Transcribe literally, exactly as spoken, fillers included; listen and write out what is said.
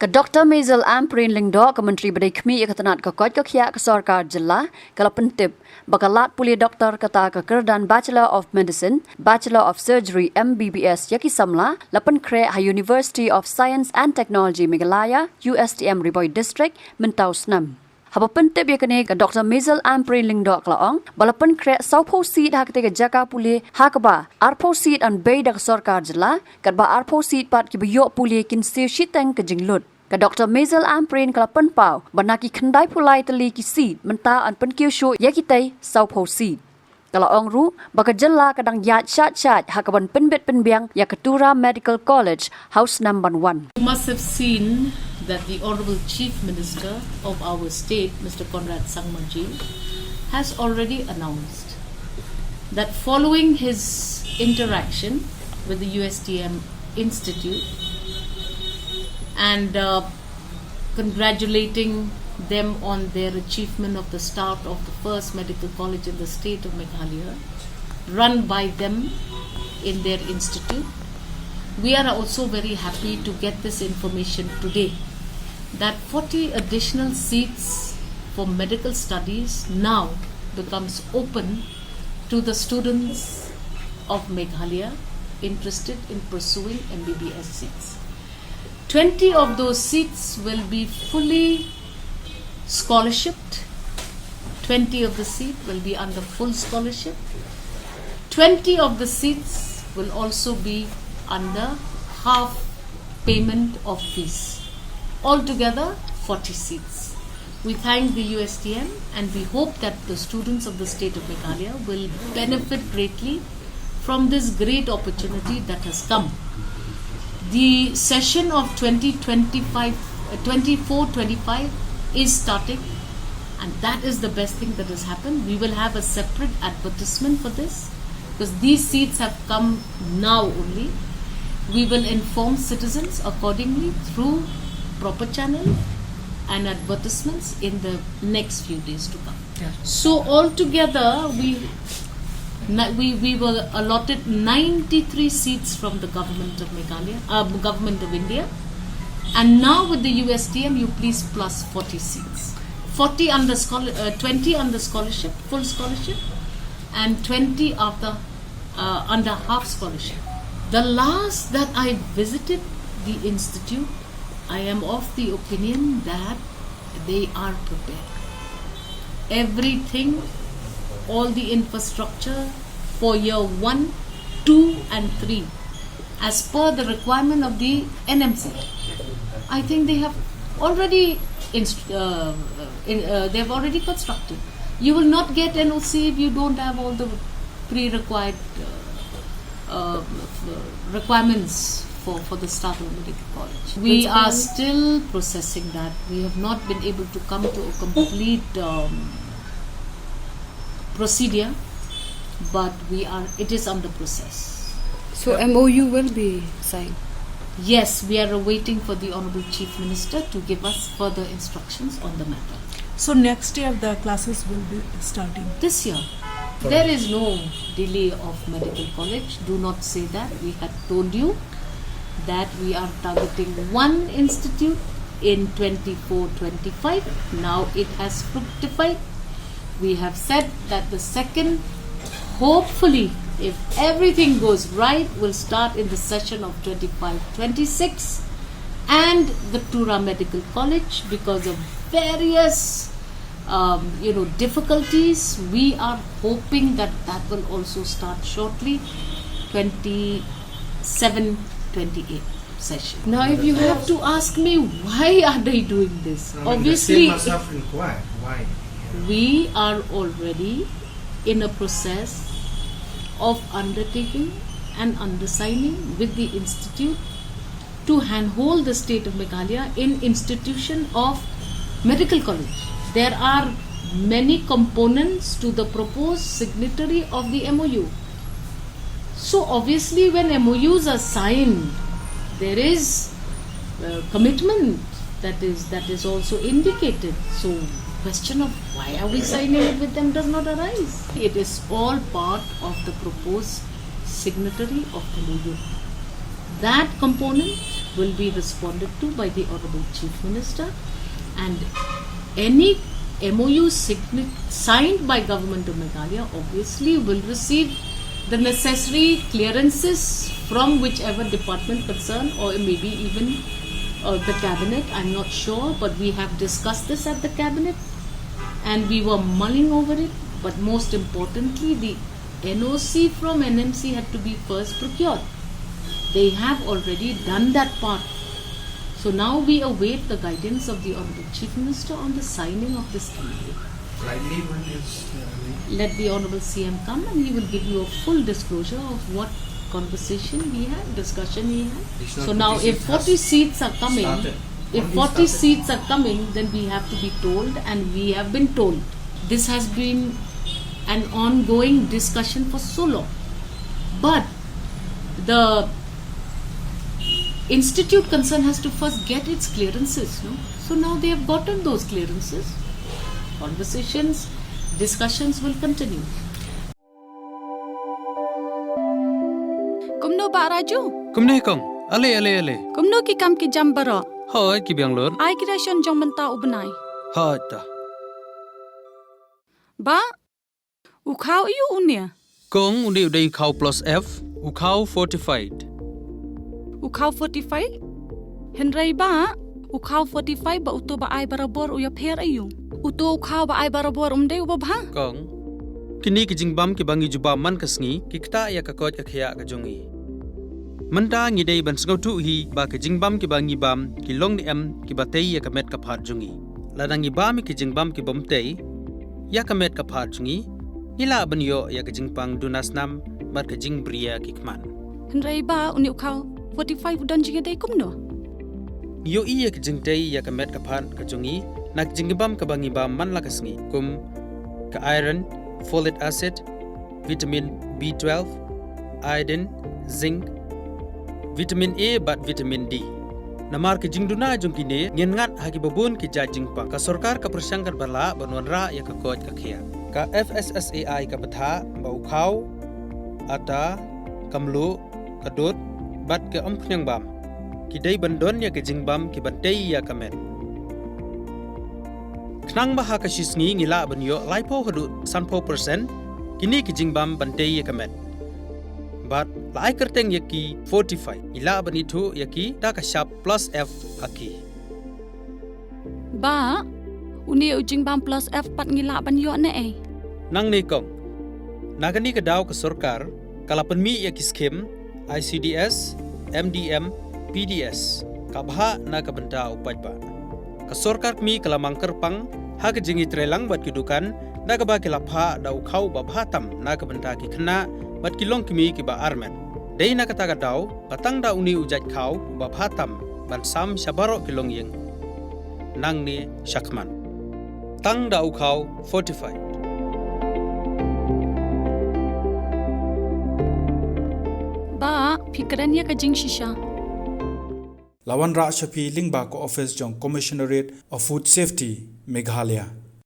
Doctor Maisel Ampareen Lyngdoh, ka Myntri ba dei khmih ïa ka tnat ka koit ka khiah ka sorkar jylla, ka la pyntip ba ka lad pule doktor kata ka kyrdan Bachelor of Medicine, Bachelor of Surgery, M B B S ïa ki samla la pynkhreh ha University of Science and Technology Meghalaya, U S T M, Ri Bhoi District mynta u snem. Haba pyntip ïa kane, ka Doctor Maisel Ampareen Lyngdoh ka la ong ba la pynkhreh sawphew seat ha katei ka jaka pule, ha kaba arphew seat yn bei da ka sorkar jylla, katba arphew seat pat kiba ïoh pule kin siew shiteng ka jinglut. Ka Doctor Maisel Ampareen ka la pynpaw ba na ki khyndaiphew lai tylli ki seat mynta yn pynkiew shuh ïa kitei sawphew seat. Ka la ong ruh ba ka jylla ka dang ïaid shad shad ha kaban pynbit pynbiang ïa ka Tura Medical College ha u snem ban wan. You must have seen that the Honorable Chief Minister of our state, Mister Conrad Sangma ji, has already announced that following his interaction with the U S T M Institute and, uh, congratulating them on their achievement of the start of the first medical college in the state of Meghalaya, run by them in their institute. We are also very happy to get this information today that forty additional seats for medical studies now becomes open to the students of Meghalaya interested in pursuing M B B S seats. Twenty of those seats will be fully scholarshiped. Twenty of the seat will be under full scholarship. Twenty of the seats will also be under half payment of fees. Altogether, forty seats. We thank the U S T M and we hope that the students of the state of Meghalaya will benefit greatly from this great opportunity that has come. The session of twenty twenty-five, uh, twenty-four twenty-five is starting, and that is the best thing that has happened. We will have a separate advertisement for this because these seats have come now only. We will inform citizens accordingly through proper channel and advertisements in the next few days to come. Yeah. So altogether, we ni- we we were allotted ninety-three seats from the government of Meghalaya, uh, government of India, and now with the U S T M, you please plus forty seats. Forty under scholar, uh, twenty under scholarship, full scholarship, and twenty after, uh, under half scholarship. The last that I visited the institute, I am of the opinion that they are prepared. Everything, all the infrastructure for year one, two, and three, as per the requirement of the N M C. I think they have already inst- uh, in, uh, they have already constructed. You will not get N O C if you don't have all the pre-required uh, uh, requirements for, for the start of a medical college. We are still processing that. We have not been able to come to a complete um, procedure, but we are. It is under process. So M O U will be signed? Yes, we are waiting for the Honorable Chief Minister to give us further instructions on the matter. So next year the classes will be starting? This year. There is no delay of medical college. Do not say that. We had told you that we are targeting one institute in twenty-four twenty-five. Now it has fructified. We have said that the second, hopefully, if everything goes right, will start in the session of twenty-five twenty-six, and the Tura Medical College, because of various, um, you know, difficulties, we are hoping that that will also start shortly, twenty-seven twenty-eight session. Now, if you have to ask me, why are they doing this? I mean, the state must have inquired. Why? We are already in a process of undertaking and undersigning with the institute to handhold the state of Meghalaya in institution of medical college. There are many components to the proposed signatory of the M O U. So obviously, when M O Us are signed, there is uh, commitment that is that is also indicated. So question of why are we signing it with them does not arise. It is all part of the proposed signatory of M O U. That component will be responded to by the Honorable Chief Minister, and any M O U signi- signed by Government of Meghalaya obviously will receive the necessary clearances from whichever department concerned, or maybe even uh, the cabinet. I'm not sure, but we have discussed this at the cabinet and we were mulling over it. But most importantly, the N O C from N M C had to be first procured. They have already done that part. So now we await the guidance of the Honorable Chief Minister on the signing of this M O U. Likely when is, uh, the Let the Honorable C M come and he will give you a full disclosure of what conversation he had, discussion he had. It's not So now, forty if seats has forty seats are coming, started. if Only forty started. seats are coming, then we have to be told, and we have been told. This has been an ongoing discussion for so long. But the institute concerned has to first get its clearances, no? So now they have gotten those clearances. Conversations, discussions will continue. Kumno Bah Raju? Kumne kong. Ale, ale, ale. Kumno ki kam ki jam baroh? Hoi, ki biang lut. Ai ki ration jong mynta u bnai. Hoi ta. Bah, u khaw aiu une? Kong, une u dei u khaw plus F, u khaw fortified. U khaw fortified? Hynrei Bah, u khaw fortified bad uto ba ai barabor u ïapher aiu? Uto u khaw ba ai barabor um dei uba bha? Kong, kine ki jingbam kiba ngi ju bam man ka sngi ki ktah ïa ka koit ka khiah ka jong ngi. Mynta ngi dei ban sngewthuh hi ba ki jingbam kiba ngi bam ki long ne em kiba tei ïa ka met ka phad jong ngi. Lada ngi bam ïa ki jingbam kibym tei ïa ka met ka phad jong ngi, ngi lah ban ïoh ïa ka jingpang duna snam bad ka jingbriew ki khmat. Hynrei Bah, une u khaw fortified u don jingïadei kumno? Ngi ïohi ïa ka jingtei ïa ka met ka phad ka jong ngi na ka jingbam kaba ngi bam man la ka sngi, kum ka iron, folic acid, vitamin B twelve, iodine, zinc, vitamin A bad vitamin D. Namar ka jingduna jong kine, ngin ngat ha kiba bun ki jait jingpang. Ka sorkar ka pyrshang katba lah ban wanrah ïa ka koit ka khiah. Ka F S S A I ka bthah ba u khaw, ata, ka mluh, ka dud bad ka umphniang bam ki dei ban don ïa ki jingbam kiban tei ïa ka met. Khnang ba ha ka shi sngi ngi lah ban ïoh laiphew haduh sanphew percent kine ki jingbam ban tei ïa ka met. Bad la ai kyrteng ïa ki fortified, ngi lah ban ithuh ïa ki da ka shap plus F ha ki. Bah, une u jingbam plus F pat ngi lah ban ïoh ne ei? Nangne kong. Na kane ka daw ka sorkar ka la pynmih ïa ki skim I C D S, M D M, P D S, ka bhah na ka bynta u paidbah. Ka sorkar kmie ka la mang kyrpang ha ka jingïatreilang bad ki dukan da kaba ki la phah da u khaw ba bha tam na ka bynta ki khynnah bad ki longkmie kiba armet. Dei na kata ka daw ba tang da une u jait khaw uba bha tam ban sam sha baroh ki longïing nangne shakhmat. Tang da u khaw fortified. Bah, phi kren ïa ka jingshisha. La wanrah sha phi lyngba ka office jong Commissionerate of Food Safety, Meghalaya.